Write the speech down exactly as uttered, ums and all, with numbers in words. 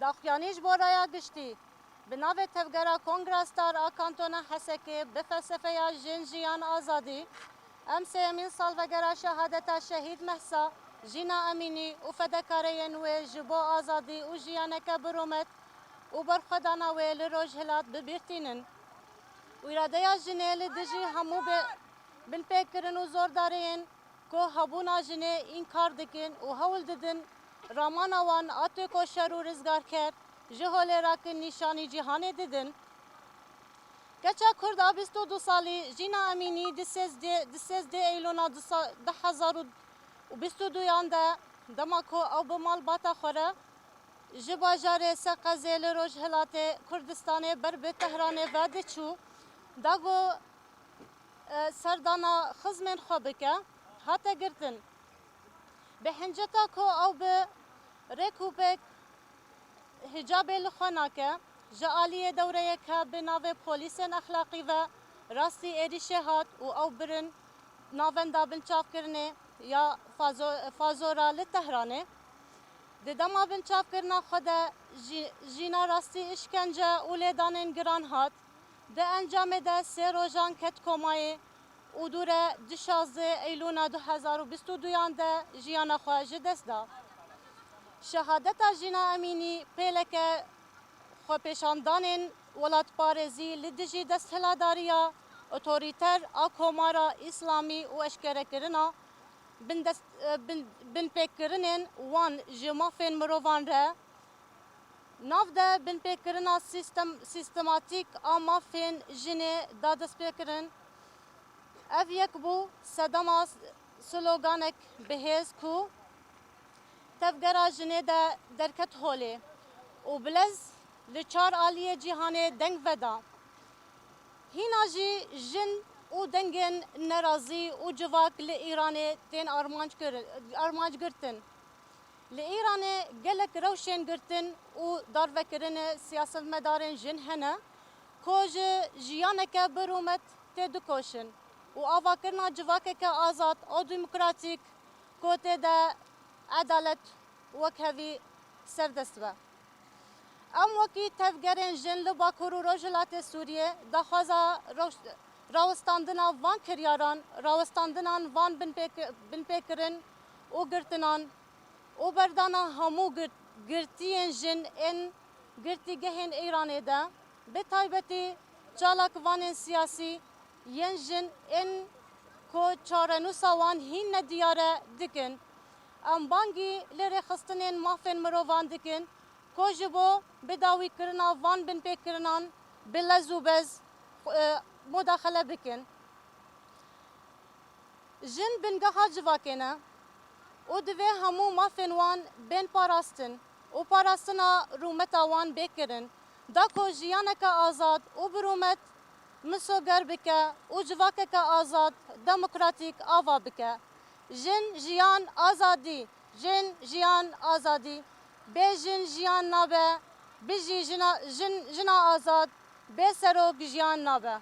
Daxuyanî ji bo raya giştî bi navê Tevgera Kongra Star a Kantona Hesekê bi felsefeya Jin, Jiyan, Azadî, em sêyemîn salvegera şehadeta Şehîd Mehsa Jîna Emînî û fedekareyên wê ji bo azadî û jiyaneke bi rûmet û berxwedana wê li Rojhilat bi bîr tînin. Îradeya jinê li dijî hemû bê-, binpêkirin û zordariyên ku hebûna jinê înkar dikin û hewl didin ramana wan a têkoşer û rizgarker ji holê rakin nîşanî cîhanê didin. Keça Kurd a bîst û du salî Jîna Emînî di sêzdê, di sêzdê Eylûna du sa-, du hezar û bîst û duyan de, dema ku ew bi malbata xwe re ji bajarê Seqezê li rojhilatê Kurdistanê ber bi Tehranê ve diçû, da ku, e, serdana xizmên xwe bike, hate girtin. Bi hinceta ku ew bi rêk û pêk hicabê li xwe nake, ji aliyê dewreyeke bi navê polîsên exlaqî ve rastî êrîşê hat û ew birin navenda binçavkirinê ya Fazo-, Fazora li Tehranê. Di dema binçavkirina xwe de jî, Jîna rastî îşkence û lêdanên giran hat. Di encamê de sê rojan ket komayê û dû re di şazdeh Eylûna du hezar û bîst û duyan de jiyana xwe ji dest da. Şehadeta Jîna Emînî pêleke xwepêşandanên welatparêzî li dijî desthiladariya otorîter a Komara Îslamî û eşkerekirina bindest-, e, bin-, binpêkirinên wan ji mafên mirovan re, nav de binpêkirina sîstem-, sîstematîk a mafên jinê da destpêkirin. Ev yek bû sedema sloganek bihêz ku tevgera jinê de derket holê û bi lez li çar aliyê cîhanê deng veda. Hîna jî jin û dengên nerazî û civak li Îranê tên armanc kir-, armanc girtin. Li Îranê gelek rewşên girtin û darvekirinê siyasetmedarên jin hene ku ji jiyaneke bi rûmet têdikoşin û avakirina civakeke azad û demokratîk ku tê de edalet wekhevî serdest be. Em wekî tevgerên jin li Bakur û Rojhilatê Sûriyê daxwaza rewş-, rawestandina van kiryaran, rawestandinan van binpêk-, binpêkirin û girtinan û berdana hemû gir-, girtiyên jin ên girtîgehên Îranê de, bi taybetî çalakvanên siyasî yên jin ên ku çarenûsa wan hîn nediyar e dikin. Em bangî li rêxistinên mafên mirovan dikin ku ji bo bidawîkirina van binpêkirinan bi lez û bez, e, mudaxele bikin. Jin bingeha civakê ne û divê hemû mafên wan bên parastin û parastina rûmeta wan bê kirin, da ku jiyaneke azad û bi rûmet misoger bike û civakeke azad, demokratîk ava bike. Jin, jiyan, azadî. Jin, jiyan, azadî. Bê jin jiyan nabe. Bijî jina, jin, jina azad. Bê serok jiyan nabe.